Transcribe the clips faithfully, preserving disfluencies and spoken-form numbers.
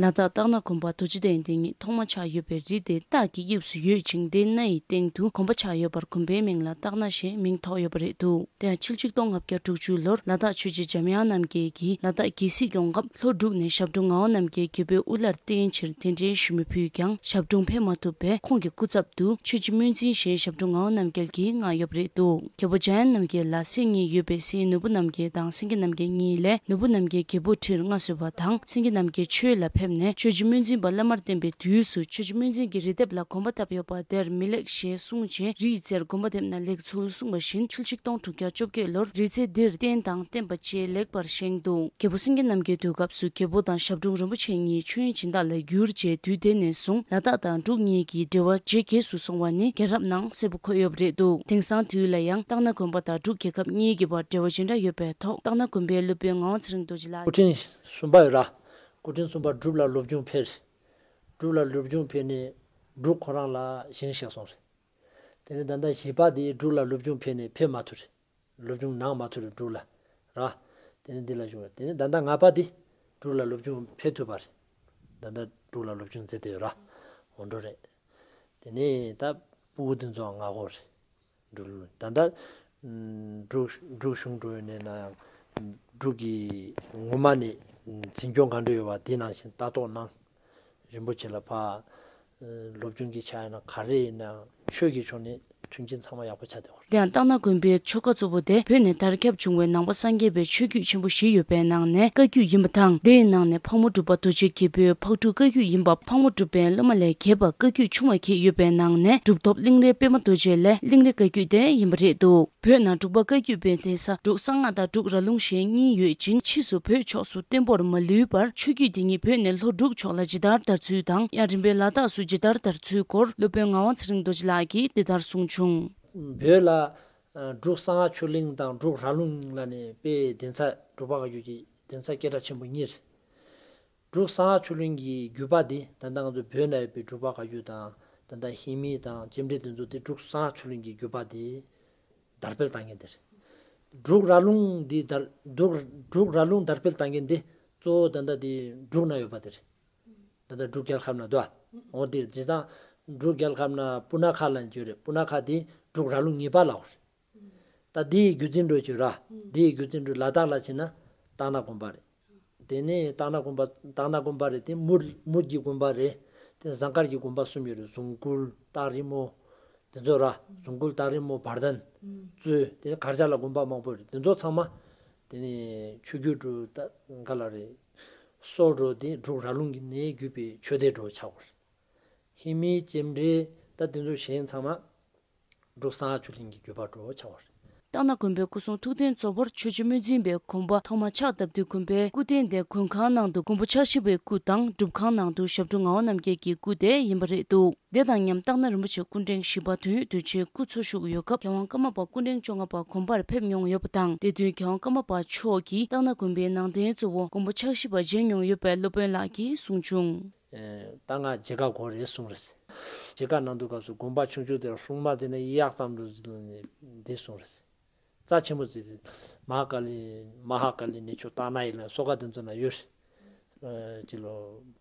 ལ་དྭགས་སྟག་སྣ་དགོན་པ་རྡོ་རྗེ་གདན་འདི་ཉིད་ཐོག་མ་ཆགས་ཡོད་པའི་རི་དེ་སྟག་གི་དབྱིབས་སུ་ཡོད་ཅིང་། དེའི་སྣ་ཡི་སྟེང་དུ་དགོན་པ་ཆགས་ཡོད་པར་དགོན་པའི་མིང་ལ་སྟག་སྣ་ཞེས་མིང་ཐོགས་ཡོད་པ་རེད་འདུག་དེ་ཡང་ཕྱི་ལོ་ཆིག་སྟོང་ལྔ་བརྒྱ་དྲུག་ཅུ་ལོར་ལ་དྭགས་ཆོས་རྗེ་འཇམ་དབྱངས་རྣམ་རྒྱལ་གྱིས་ལ་དྭགས་རྒྱལ་སྲིད་སྐྱོང་སྐབས། ལྷོ་འབྲུག་ནས་ཞབས་དྲུང་ངག་དབང་རྣམ་རྒྱལ་རྒྱལ་པོའི་དབུ་བླར་བསྟེན་ཕྱིར་གདན་འདྲེན་ཞུ་མི་ཕུལ་ཀྱང་། ཞབས་དྲུང་ཕེབས་མ་ཐུབ་པས། ཁོང་གི་སྐུ་ཚབ་ཏུ་ཆོས་རྗེ་སྨོན་འཛིན་ཞེས་ཞབས་དྲུང་ངག་དབང་རྣམ་རྒྱལ་གྱིས་མངགས་ཡོད་པ་རེད་འདུག་རྒྱལ་པོ་འཇམ་དབྱངས་རྣམ་རྒྱལ་ལ་སྲས་གཉིས་ཡོད་པའི་སྲས་ནོར་བུ་རྣམ་རྒྱལ་དང་སེང་གེ་རྣམ་རྒྱལ་གཉིས་ལས། ནོར་བུ་རྣམ་རྒྱལ་རྒྱལ་པོར་ཁྲིར་མངའ་གསོལ་བ་དང་། སེང་གེ་རྣམ་རྒྱལ་ཆོས་ལ་ཕེབས་ནས། ཆོས་རྗེ་སྨོན་འཛིན་པ་བླ་མར་བསྟེན་པའི་དུས་སུ། ཆོས་རྗེ་སྨོན་འཛིན་གྱིས་རི་ལྡེབས་ལ་དགོན་པ་བཏབ་ཡོད་པ་དེར་མི་ལེགས་ཞེས་གསུངས་རྗེས། རི་ཡི་རྩེར་དགོན་པ་འདེབས་ན་ལེགས་ཚུལ་གསུངས་པ་བཞིན། ཕྱི་ལོ་ཆིག་སྟོང་དྲུག་བརྒྱ་བཅོ་བརྒྱད་ལོར་རི་རྩེ་འདིར་རྟེན་དང་བརྟེན་པ་བཅས་ལེགས་པར་བཞེངས་འདུག་རྒྱལ་པོ་སེང་གེ་རྣམ་རྒྱལ་དུས་སྐབས་སུ་རྒྱལ་པོ་དང་ཞབས་དྲུང་རིན་པོ་ཆེ་གཉིས་ཆོས་དབྱིངས་སྦྱིན་བདག་ལ་གྱུར་རྗེས། དུས་དེ་ནས་བཟུང་ལ་དྭགས་དང་འབྲུག་གཉིས་ཀྱི་འབྲེལ་བ་ཇེ་རྒྱས་སུ་སོང་བ་ནི་རྒྱལ་རབས་ནང་གསལ་པོ་འཁོད་ཡོད་པ་རེད་འདུག་དེང་སང་དུས་ལ་ཡང་སྟག་སྣ་དགོན་པ་དང་འབྲུག་རྒྱལ་ཁབ་གཉིས་ཀྱི་བར་འབྲེལ་བ་ཇི་འདྲ་ཡོད་པའི་ཐོག་སྟག་སྣ་དགོན་པའི་སློབ་དཔོན་ངག་དབང་ཚེ་རིང་རྡོ་རྗེ་ལགས། སྐུ་ཕྲེང་གསུམ་པ་ཡོད་ར། སྐུ་ཕྲེང་གསུམ་པ་འབྲུག་ལ་སློབ་སྦྱོང་ཕེབས་རེད། འབྲུག་ལ་སློབ་སྦྱོང་ཕེབས་ནས་འབྲུག་ཁོ་རང་ལ་ཞིང་གཤེགས་སོང་རེད། དེ་ནས་ད་ལྟ་བཞི་པ་དེ་འབྲུག་ལ་སློབ་སྦྱོང་ཕེབས་ནས་ཕེབས་མ་ཐུབ་རེད། སློབ་སྦྱོང་གནང་མ་ཐུབ་རེད་འབྲུག་ལ། ར། དེ་ནས་འདི་ལ་བཞུགས་རེད། དེ་ནས་ད་ལྟ་ལྔ་པ་དེ་འབྲུག་ལ་སློབ་སྦྱོང་ཕེབས་ཐུབ་པ་རེད། ད་ལྟ་འབྲུག་ལ་སློབ་སྦྱོང་མཛད་དེ་ཡོད་ར། འོ་འགྲོ་རེད། དེ་ནས་ད་སྤུ་གུ་དེ་ཚོ་ལྔ་གོ་རེད། འབྲུག་ལ་ད་ལྟ་འབྲུག་འབྲུག་གཞུང་འགྲོ་ཡོད་ནས་ན་ཡང་འབྲུག་གི་ངོ་མ་ནས་འཛིན་སྐྱོང་ག་འདྲ་ཡོད་པ་དེ་ནང་བཞིན་ལྟ་རྟོག་གནང་། རིན་པོ་ཆེ་ལ་ཕར་སློབ་སྦྱོང་གི་ཆ་ཡིན་ན་ག་རེ་ཡིན་ན་ཆོས་ཀྱི་ཕྱོགས་ནས་མཐུན་རྐྱེན་ཚང་མ་ཡག་པོ་ཆགས་བསྡད་པ་རེད། དེ་ཡང་སྟག་སྣ་དགོན་པའི་ཆོ་ག་གཙོ་བོ་དེ་བོད་ནས་དར་ཁྱབ་བྱུང་བའི་ནང་པ་སངས་རྒྱས་པའི་ཆོས་བརྒྱུད་ཆེན་པོ་བཞི་ཡོད་པའི་ནང་ནས་བཀའ་བརྒྱུད་ཡིན་པ་དང་། དེའི་ནང་ནས་ཕག་མོ་གྲུ་པ་རྡོ་རྗེ་རྒྱལ་པོའི་ཕག་གྲུ་བཀའ་བརྒྱུད་ཡིན་པ། ཕག་མོ་གྲུ་པའི་སློབ་མ་ལས་གྱེས་པ་བཀའ་བརྒྱུད་ཆུང་བ་བརྒྱད་ཡོད་པའི་ནང་ནས་གྲུབ་ཐོབ་གླིང་རས་པད་མ་རྡོ་རྗེ་ལས་གླིང་རས་བཀའ་བརྒྱུད་དེ་ཡིན་པ་རེད་འདུག་བོད་ནང་འབྲུག་པ་བཀའ་བརྒྱུད་པའི་གདན་ས་འབྲུག་གསང་སྔགས་དང་འབྲུག་ར་ལུང་ཞེས་གཉིས་ཡོད་ཅིང་། ཕྱིས་སུ་བོད་ཕྱོགས་སུ་བརྟན་པོར་མ་ལུས་པར་ཆོས་བརྒྱུད་འདི་ཉིད་བོད་ནས་ལྷོ་འབྲུག་ཕྱོགས་ལ་ཇི་ལྟར་དར་ཚུལ་དང་། ཡང་རིམ་པས་ལ་དྭགས་སུ་ཇི་ལྟར་དར་ཚུལ་སྐོར་སློབ་དཔོན་ངག་དབང་ཚེ་རིང་རྡོ་རྗེ་ལགས་ཀྱིས་འདི་ལྟར་གསུངས་བྱུང་། བོད་ལ་འབྲུག་གསང་སྔགས་ཆོས་གླིང་དང་འབྲུག་ར་ལུང་ལ་ནི་དཔེ་གདན་ས་འབྲུག་པ་བཀའ་བརྒྱུད་ཀྱི་གདན་ས་སྐད་གྲགས་ཆེན་པོ་གཉིས་རེད། འབྲུག་གསང་སྔགས་ཆོས་གླིང་གི་བརྒྱུད་པ་འདི་ད་ལྟ་ང་ཚོ་བོད་ན་ཡོད་པའི་འབྲུག་པ་བཀའ་བརྒྱུད་དང་། ད་ལྟ་ཧེ་མི་དང་རྗེ་འབྲི་དེ་ཚོ་དེ་འབྲུག་གསང་སྔགས་ཆོས་གླིང་གི་བརྒྱུད་པ་འདི་དར་སྤེལ་བཏང་མཁན་དེ་རེད། འབྲུག་ར་ལུང་འདི་དར་འབྲུག་འབྲུག་ར་ལུང་དར་སྤེལ་བཏང་མཁན་འདི་གཙོ་བོ་ད་ལྟ་དེ་འབྲུག་ན་ཡོད་པ་དེ་རེད། ད་ལྟ་འབྲུག་རྒྱལ་ཁབ་ན་འདུག་ཨ། འོ་དེ་རེད། བྱས་ཙང་འབྲུག་རྒྱལ་ཁབ་ན་སྤུ་ན་ཁ་ལ་བརྗོད་རེད། སྤུ་ན་ཁ་དེ་འབྲུག་ར་ལུང་གཉིས་པ་ལ་འོ་རེད། ད་འདི་ཡི་བརྒྱུད་འཛིན་འགྲོ་བྱོས་ར། འདི་ཡི་བརྒྱུད་འཛིན་འགྲོ་ལ་དྭགས་ལ་ཕྱིན་ན་སྟག་སྣ་དགོན་པ་རེད། དེ་ནས་སྟག་སྣ་དགོན་པ་སྟག་སྣ་དགོན་པ་རེད། དེ་མུར་མུར་གྱི་དགོན་པ་རེད། དེ་ཟངས་དཀར་གྱི་དགོན་པ་གསུམ་ཡོད་རེད། གཟུངས་སྐུལ་སྟག་རི་མོ། དེ་ཚོ་ར་གཟུངས་སྐུལ་སྟག་རི་མོ་བར་དན་གཙོས་དེ་ནས་གར་ཆག་ལ་དགོན་པ་མང་པོ་རེད། དེ་ཚོ་ཚང་མ་དེ་ནས་ཆོས་བརྒྱུད་འགྲོ་ད་ག་ལ་རེད། སོག་འགྲོ་དེ་འབྲུག་ར་ལུང་གི་ནས་བརྒྱུད་པའི་ཆོས་སྡེ་འགྲོ་ཆགས་པ་རེད། ཧེ་མི་རྗེ་འབྲི་ད་དེ་ཚོ་གཞན་ཚང་མ། འབྲུག་གསང་སྔགས་ཆོས་གླིང་གི་བརྒྱུད་པ་འགྲོ་བ་ཆགས་པ་རེད། སྟག་སྣ་དགོན་པའི་སྐུ་གསུང་ཐུགས་རྟེན་གཙོ་བོར་ཆོས་རྗེ་སྨོན་འཛིན་པའི་དགོན་པ་ཐོག་མ་ཕྱག་བཏབ་དུས་དགོན་པའི་སྐུ་རྟེན་དེ་མགོན་ཁང་ནང་དུ་མགོན་པོ་ཕྱག་བཞི་པའི་སྐུ་དང་སྒྲུབ་ཁང་ནང་དུ་ཞབས་དྲུང་ངག་དབང་རྣམ་རྒྱལ་གྱི་སྐུ་དེ་ཡིན་པ་རེད་འདུག་དེ་དང་མཉམ་སྟག་སྣ་རིན་པོ་ཆེ་སྐུ་ཕྲེང་བཞི་པ་དོན་ཡོད་རྡོ་རྗེའི་སྐུ་འཚོ་བཞུགས་ཡོད་སྐབས་རྒྱལ་དབང་ཀརྨ་པ་སྐུ་ཕྲེང་བཅོ་ལྔ་པ་དགོན་པར་ཕེབས་མྱོང་ཡོད་པ་དང་། དེ་དུས་རྒྱལ་དབང་ཀརྨ་པ་མཆོག་གིས་སྟག་སྣ་དགོན་པའི་ནང་རྟེན་གཙོ་བོ་མགོན་པོ་ཕྱག་བཞི་པ་མཇལ་མྱོང་ཡོད་པའི་སློབ་དཔོན་ལགས་ཀྱིས་གསུངས་བྱུང་། ད་ང་མཇལ་ཁ་དགོས་རེད་གསུངས་རེད། མཇལ་ཁ་གནང་དུས་སྐབས་སུ་དགོན་པ་ཆུང་ཆུང་དེར་སྲུང་མ་དེ་ནས་གཡག་ཙམ་དུ་འདི་གསུངས་རེད། རྩ་ཆེན་པོ་ཟེར་ཏེ་མ་ཧཱ་ཀཱ་ལི་མ་ཧཱ་ཀཱ་ལི་གནས་མཆོག་སྟག་སྣ་ཡི་ལ་སོགས་ཀ་དེ་ཚོ་ན་ཡོད་རེད། ཅི་ལོ་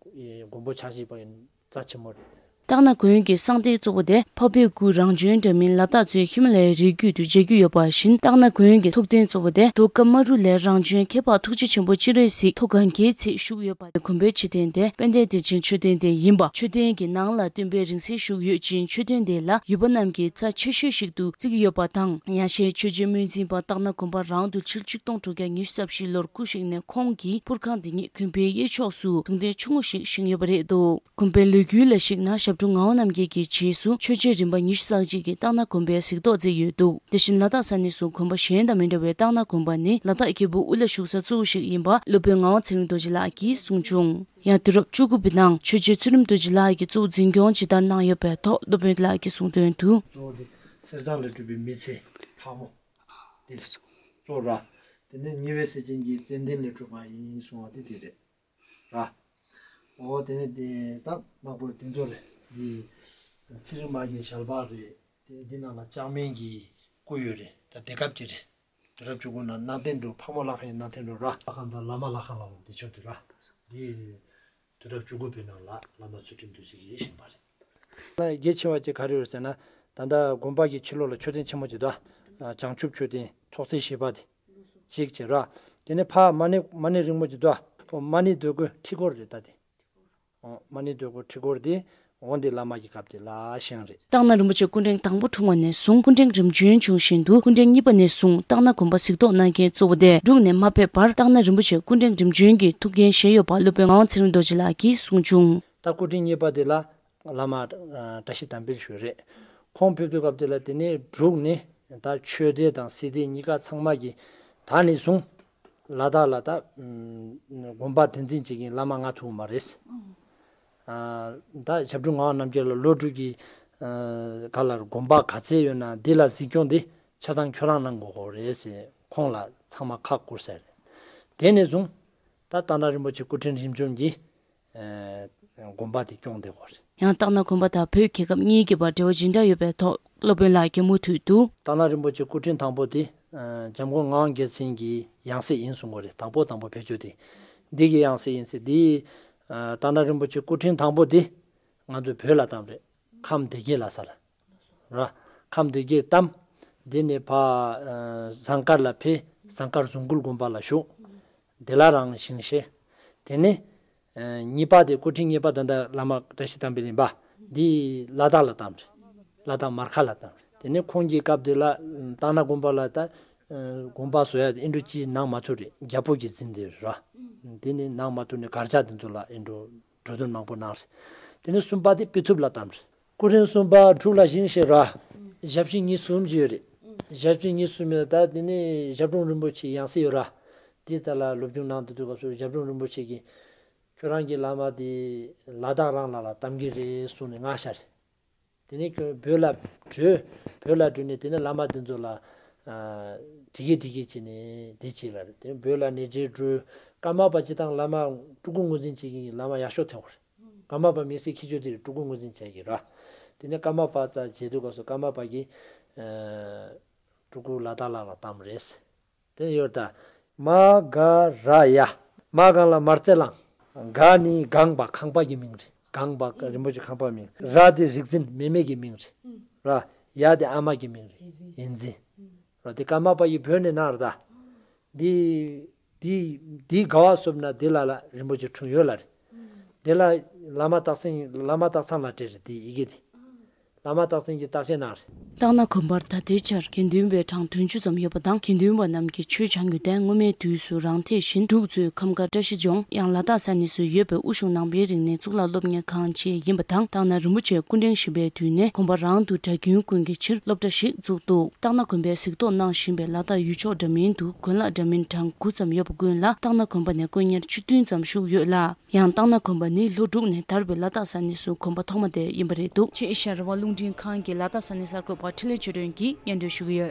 མགོན་པོ་ཕྱག་བཞི་པ་ཡི་རྩ་ཆེན་པོ་རེད། སྟག་སྣ་དགོན་གྱི་གསང་རྟེན་གཙོ་བོ་དེ་འཕགས་པའི་སྐུ་རང་བྱོན་འདྲ་མིན་ལ་དྭགས་གཙོས་ཧི་མ་ལ་ཡའི་རི་རྒྱུད་དུ་མཇལ་རྒྱུ་ཡོད་པ་བཞིན། སྟག་སྣ་དགོན་གྱི་ཐུགས་རྟེན་གཙོ་བོ་དེ་རྡོ་ཀ་མ་རུ་ལས་རང་བྱོན་མཁས་པ་ཐུགས་རྗེ་ཆེན་པོ་སྤྱན་རས་གཟིགས་མཐོ་སྒང་གི་ཚད་བཞུགས་ཡོད་པ། དགོན་པའི་མཆོད་རྟེན་དེ་དཔལ་ལྡན་བདེ་ཆེན་མཆོད་རྟེན་དེ་ཡིན་པ། མཆོད་རྟེན་གྱི་ནང་ལ་སྟོན་པའི་རིང་བསྲེལ་བཞུགས་ཡོད་ཅིང་། མཆོད་རྟེན་དེ་ལ་ཡུལ་པ་རྣམས་ཀྱིས་རྩ་ཆེ་ཤོས་ཤིག་ཏུ་བརྩི་གི་ཡོད་པ་དང་། ཡང་ཞེས་ཆོས་རྗེ་སྨོན་འཛིན་པ་སྟག་སྣ་དགོན་པ་རང་དུ་ཕྱི་ལོ་ཆིག་སྟོང་དྲུག་བརྒྱ་ཉི་ཤུ་རྩ་བཞི་ལོར་སྐུ་གཤེགས་ནས། ཁོང་གིས་སྤུར་ཁང་འདི་ཉིད་དགོན་པའི་གཡས་ཕྱོགས་སུ་གདུང་རྟེན་ཆུང་ངུ་ཞིག་བཞེངས་ཡོད་པ་རེད་འདུག་དགོན་པའི་ལོ་རྒྱུས་ལ་གཞིགས་ན། ཞབས་དྲུང་ངག་དབང་རྣམ་རྒྱལ་གྱི་རྗེས་སུ་ཆོས་རྗེ་རིམ་པ་ཉི་ཤུ་རྩ་གཅིག་གིས་སྟག་སྣ་དགོན་པའི་གཟིགས་རྟོག་མཛད་ཡོད་འདུག་དེ་བཞིན་ལ་དྭགས་ས་གནས་སུ་དགོན་པ་གཞན་དང་མི་འདྲ་བའི་སྟག་སྣ་དགོན་པ་ནི་ལ་དྭགས་རྒྱལ་པོའི་དབུ་བླ་བཞུགས་ས་གཙོ་བོ་ཞིག་ཡིན་པ་སློབ་དཔོན་ངག་དབང་ཚེ་རིང་རྡོ་རྗེ་ལགས་ཀྱིས་གསུངས་བྱུང་། ཡང་དུས་རབས་བཅུ་དགུ་པའི་ནང་ཆོས་རྗེ་ཚུལ་ཁྲིམས་རྡོ་རྗེ་ལགས་ཀྱིས་གཙོ་བོ་འཛིན་སྐྱོང་ཇི་ལྟར་གནང་ཡོད་པའི་ཐོག་སློབ་དཔོན་ལགས་ཀྱིས་གསུངས་དོན་དུ། གཙོ་བོ་དེ་གསེར་ཟངས་ལས་གྲུབ་པའི་མི་ཚེ་ཕག་མོ་དེ་གཙོ་བོ་ར། དེ་ནས་ཉེ་བའི་སྲས་ཆེན་གྱི་ཙན་དན་ལས་གྲུབ་པ་ཡིན་གསུང་བ་དེ་དེ་རེད་ར། འོ་དེ་ནས་དེ་ད་ནག་པོ་དེ་ཚོ་རེད། དེ་ཚེ་རིང་མ་གི་ཞལ་འབག་རེད། དེ་འདི་ནང་ལ་ལྕང་སྨན་གྱི་སྐུ་ཡོད་རེད། ད་དེ་སྐབས་ཀྱི་རེད། དུས་རབས་བཅུ་དགུ་ནང་ནང་བསྟན་དུ་ཕག་མོ་ལྷ་ཁང་ཡིན། ནང་བསྟན་དུ་ར་ལྷ་ཁང་དང་བླ་མ་ལྷ་ཁང་ལ་འོང་དེ་ཆོག་དུས་ར། དེ་ དུས་རབས་བཅུ་དགུ་པའི་ནང་ལ་བླ་མ་ཚུལ་ཁྲིམས་འདུལ་བྱེད་ཀྱིས་བཞེངས་པ་རེད། གལ་ཆེ་བ་ཅིག་ག་རེ་ཡོད་ཟེར་ན། ད་ལྟ་དགོན་པ་གི་ཕྱི་ལོགས་ལ་མཆོད་རྟེན་ཆེན་མོ་ཅིག་འདུག་བྱང་ཆུབ་མཆོད་རྟེན་ཚོགས་རྫས་བཞི་པ་དེ་གཅིག་བྱས་ར། དེ་ནས་ཕ་མ་ཎི་མ་ཎི་རིང་མོ་ཅིག་འདུག་མ་ཎི་འདོད་དགུའི་ཁྲི་སྐོར་རེད་ད་དེ། མ་ཎི་འདོད་དགུའི་ཁྲི་སྐོར་དེ་འོང་དེ་བླ་མ་གི་སྐབས་དེ་ལ་བཞེངས་རེད། སྟག་སྣ་རིན་པོ་ཆེ་སྐུ་ཕྲེང་དང་པོ་འཁྲུངས་པ་ནས་བཟུང་སྐུ་ཕྲེང་རིམ་བྱོན་བྱུང་བཞིན་དུ་སྐུ་ཕྲེང་གཉིས་པ་ནས་བཟུང་སྟག་སྣ་དགོན་པ་གཟིགས་རྟོག་གནང་མཁན་གཙོ་བོ་དེ་འབྲུག་ནས་མ་ཕེབས་པར་སྟག་སྣ་རིན་པོ་ཆེ་སྐུ་ཕྲེང་རིམ་བྱོན་གྱི་ཐུགས་འགན་བཞེས་ཡོད་པ་སློབ་དཔོན་ངག་དབང་ཚེ་རིང་རྡོ་རྗེ་ལགས་ཀྱིས་གསུངས་བྱུང་། ད་སྐུ་ཕྲེང་གཉིས་པ་དེ་ལ་བླ་མ་བཀྲ་ཤིས་དམ་དཔལ་ཞུ་རེད། ཁོང་ཕེབས་དུས་སྐབས་དེ་ལ་དེ་ནས་འབྲུག་ནས་ད་ཆོས་སྡེ་དང་སྲིད་སྡེ་གཉིས་ཀ་ཚང་མ་གི་ད་ནས་བཟུང་ལ་དྭགས་ལ་ད་དགོན་པ་དེ་འཛིན་བྱེད་མཁན་བླ་མ་ང་ཐུག་མ་རེད། ད་ཞབས་དྲུང་ངག་དབང་རྣམ་རྒྱལ་ལ་ལོ་དྲུག་གི་ག་ལ་དགོན་པ་ག་ཚད་ཡོད་ན་འདི་ལ་གཟིགས་སྐྱོང་འདི་ཆ་ཚང་ཁྱོད་རང་གནང་དགོས་ཀྱི་རེད་ཟེར་ཁོང་ལ་ཚང་མ་ཁག་བསྐུར་ཟེར། དེ་ནས་བཟུང་ད་སྟག་སྣ་རིན་པོ་ཆེ་སྐུ་ཕྲེང་རིམ་བྱོན་གྱིས་དགོན་པ་དེ་སྐྱོང་བསྡད་ཀྱི་ཡོད་རེད། ཡང་སྟག་སྣ་དགོན་པ་དང་བོད་རྒྱལ་ཁབ་གཉིས་ཀྱི་བར་འབྲེལ་བ་ཇི་འདྲ་ཡོད་པའི་ཐོག་སློབ་དཔོན་ལགས་ཀྱིས་མུ་མཐུད་དུ། སྟག་སྣ་རིན་པོ་ཆེ་སྐུ་ཕྲེང་དང་པོ་དེ་འཇམ་མགོན་ངག་དབང་རྒྱལ་མཚན་གྱི་ཡང་སྲིད་ཡིན་གསུང་གི་རེད། དང་པོ་དང་པོ་བེད་སྤྱོད་དེ་འདི་གི་ཡང་སྲིད་ཡིན་ཟེར། འདི་སྟག་སྣ་རིན་པོ་ཆེ་སྐུ་ཕྲེང་དང་པོ་དེ་ང་ཚོ་བོད་ལ་བཏང་རེད། ཁམས་སྡེ་དགེ་ལ་ས་ལ་ར། ཁམས་སྡེ་དགེ་བཏང་། འདི་ནས་ཕ་ཟངས་དཀར་ལ་ཕེབས། ཟངས་དཀར་གཟུངས་སྐུ་དགོན་པ་ལ་བཞུགས། དེ་ལ་རང་བཞེངས་བཞེས། དེ་ནས་གཉིས་པ་དེ་སྐུ་ཕྲེང་གཉིས་པ་ད་ལྟ་བླ་མ་བཀྲ་ཤིས་དམ་དཔལ་ཡིན་པ། འདི་ལ་དྭགས་ལ་བཏང་རེད། ལ་དྭགས་མར་ཁ་ལ་བཏང་རེད། དེ་ནས་ཁོང་གི་སྐབས་དེ་ལ་སྟག་སྣ་དགོན་པ་ལ་ད་དགོན་པ་བཟོ་ཡ་དེ་ཨེ་འགྲོ་ཅིག་གནང་མ་ཐུབ་རེད། རྒྱལ་པོ་གིས་འཛིན་དེ་ར། དེ་ནས་གནང་མ་ཐུབ་ནས་གར་ཆག་དེ་ཚོ་ལ་ཨེ་འགྲོ་འགྲོ་དོན་མང་པོ་གནང་རེད། དེ་ནས་གསུམ་པ་དེ་དཔེ་ཐུབ་ལ་བཏང་རེད། སྐུ་ཕྲེང་གསུམ་པ་འབྲུག་ལ་བཞེངས་བཞེས་ར། ཞབས་ཕྱི་གཉིས་གསུམ་ཅིག་ཡོད་རེད། ཞབས་ཕྱི་གཉིས་གསུམ་ཡོད། ད་དེ་ནས་ཞབས་དྲུང་རིན་པོ་ཆེའི་ཡང་སྲིད་ཡོད་ར། དེ་ད་ལ་སློབ་སྦྱོང་གནང་དུས་དུས་སྐབས་སུ་ཞབས་དྲུང་རིན་པོ་ཆེ་གིས་ཁྱོད་རང་གི་བླ་མ་དེ་ལ་དྭགས་རང་ལ་ལ་གཏམ་གྱི་རེད་གསུངས་ནས་མངགས་བཞག་རེད། དེ་ནས་ཁྱོད་བོད་ལ་བྲོས། བོད་ལ་བྲོས་ནས་དེ་ནས་བླ་མ་དེ་ཚོ་ལ་ཨ་དྲི་གི་དྲི་གི་བྱས་ནས་དེ་བྱས་ལ་རེད། དེ་བོད་ལ་གནས་མཇལ་འགྲོ། ཀརྨ་པ་སྤྱི་བཏང་བླ་མ་སྤྲུལ་སྐུ་ངོས་འཛིན་བྱེད་མཁན་གྱི་བླ་མ་ཡག་ཤོས་ཐོན་པ་རེད། ཀརྨ་པ་དམིགས་བསལ་ཁྱད་ཆོས་དེ་རེད། སྤྲུལ་སྐུ་ངོས་འཛིན་བྱེད་ཀྱི་ར། དེ་ནས་ཀརྨ་པ་ཙ་བྱེད་དུས་སྐབས་སུ་ཀརྨ་པ་གིས་ཨ་སྤྲུལ་སྐུ་ལ་དྭགས་ལ་ལ་བཏང་རེད། དེ་ཡོད་ད། མ་ག་ར་ཡ། མ་གང་ལ་མར་རྩེ་ལངས། ག་ནི་གངས་པ་ཁང་པ་གི་མིང་རེད། གངས་པ་རིན་པོ་ཆེ་ཁང་པ་མིང་། ར་དེ་རིག་འཛིན་མེ་མེ་གི་མིང་རེད། ར། ཡ་དེ་ཨ་མ་གི་མིང་རེད། ཡིད་འཛིན། ར་དེ་ཀརྨ་པ་ཡི་བོད་ནས་གནང་ར་ད། འདི་འདི་འདི་ག་བ་སོབ་ན་འདི་ལ་ལ་རིན་པོ་ཆེ་འཁྲུངས་ཡོད་ལ་རེད། འདི་ལ་བླ་མ་སྟག་ཚང་བླ་མ་སྟག་ཚང་ལ་སྤྲད་རེད། འདི་ཡི་གེ་དེ། བླ་མ་སྟག་ཚང་གིས་བརྟག་དཔྱད་གནང་རེད། སྟག་སྣ་དགོན་པར་ད་ལྟའི་ཆར་དགེ་འདུན་པའི་གྲངས་བདུན་ཅུ་ཙམ་ཡོད་པ་དང་། དགེ་འདུན་པ་རྣམས་ཀྱིས་ཆོས་སྦྱང་རྒྱུ་དེ་སྔོན་མའི་དུས་སུ་རང་ཐད་བཞིན་འབྲུག་གཙོས་ཁམས་དཀར་བཀྲ་ཤིས་ལྗོངས། ཡང་ལ་དྭགས་ས་གནས་སུ་ཡོད་པའི་དབུ་གཞུང་ནང་པའི་རིག་གནས་གཙུག་ལག་སློབ་གཉེར་ཁང་བཅས་ཡིན་པ་དང་། སྟག་སྣ་རིན་པོ་ཆེ་སྐུ་ཕྲེང་བཞི་པའི་དུས་ནས་དགོན་པ་རང་དུ་གྲྭ་རྒྱུན་ཀུན་གྱི་ཕྱིར་སློབ་གྲྭ་ཞིག་བཙུགས་འདུག་སྟག་སྣ་དགོན་པའི་གཟིགས་རྟོག་གནང་བཞིན་པའི་ལ་དྭགས་ཡུལ་ཕྱོགས་འདྲ་མིན་དུ་དགོན་ལག་འདྲ་མིན་གྲངས་དགུ་ཙམ་ཡོད་པ་ཀུན་ལ་སྟག་སྣ་དགོན་པ་ནས་དཀོན་གཉེར་བཅུ་བདུན་ཙམ་བཞུགས་ཡོད་ལ། ཡང་སྟག་སྣ་དགོན་པ་ནི་ལྷོ་འབྲུག་ནས་དར་བའི་ལ་དྭགས་ས་གནས་སུ་དགོན་པ་ཐོག་མ་དེ་ཡིན་པ་རེད་འདུག་ཅེས་ཤར་རི་བ་རླུང་འཕྲིན་ཁང་གི་ལ་དྭགས་ས་གནས་གསར་འགོད་པ་འཕྲིན་ལས་ཆོས་སྒྲོན་གྱིས་སྙན་སྒྲོན་ཞུ་གི་ཡོད།